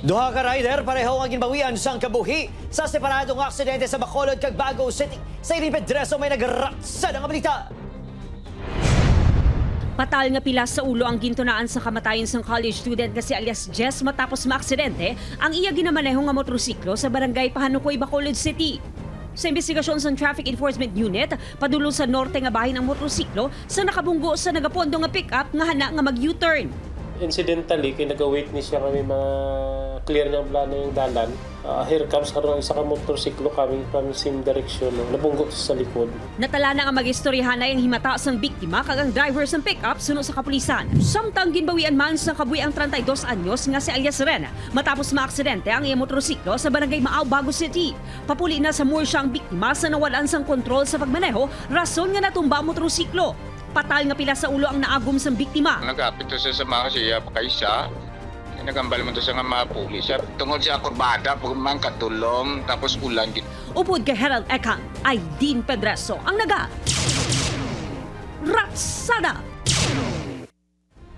Duha ka rider pareho ang ginbawian sang kabuhi sa separadong aksidente sa Bacolod kag Bago City. Sa Irene Pedreso may nagratsada nga balita. Patal nga pilas sa ulo ang gintunaan sa kamatayon sang college student nga si alias Jess matapos maaksidente ang iya ginamaneho nga motorsiklo sa barangay Pahanukoy, Bacolod City. Sa investigasyon sa Traffic Enforcement Unit, padulong sa norte nga bahin ang motorsiklo sa nakabunggo sa nagapondo nga pick-up nga hana nga mag-U-turn. Incidentally, kay nag-wait ni siya kami ma-clear ng plano yung dalan. Here comes karon isa ka motorsiklo coming from same direction. No? Nabunggo sa likod. Natala na nga mag-istoryahan ang himata sang biktima kag ang driver sang pick-up suno sa kapulisan. Samtang ginbawian man sa kabuhi ang 32 anyos nga si alias Ren matapos maaksidente ang iyang motorsiklo sa barangay Maaw, Bago City. Papuli na sa Murcia ang biktima sa nawalan sang kontrol sa pagmaneho, rason nga natumba ang motorsiklo. Patal nga pila sa ulo ang naagom sang biktima. Nagapit to siya sa mga siya pakaisa. Nagambal mo to siya nga mapuli siya. Tungod siya kurbada, pag man kadulom, tapos ulan. Upod kay Herald Ekang, ay Dean Pedreso ang naga. Ratsada!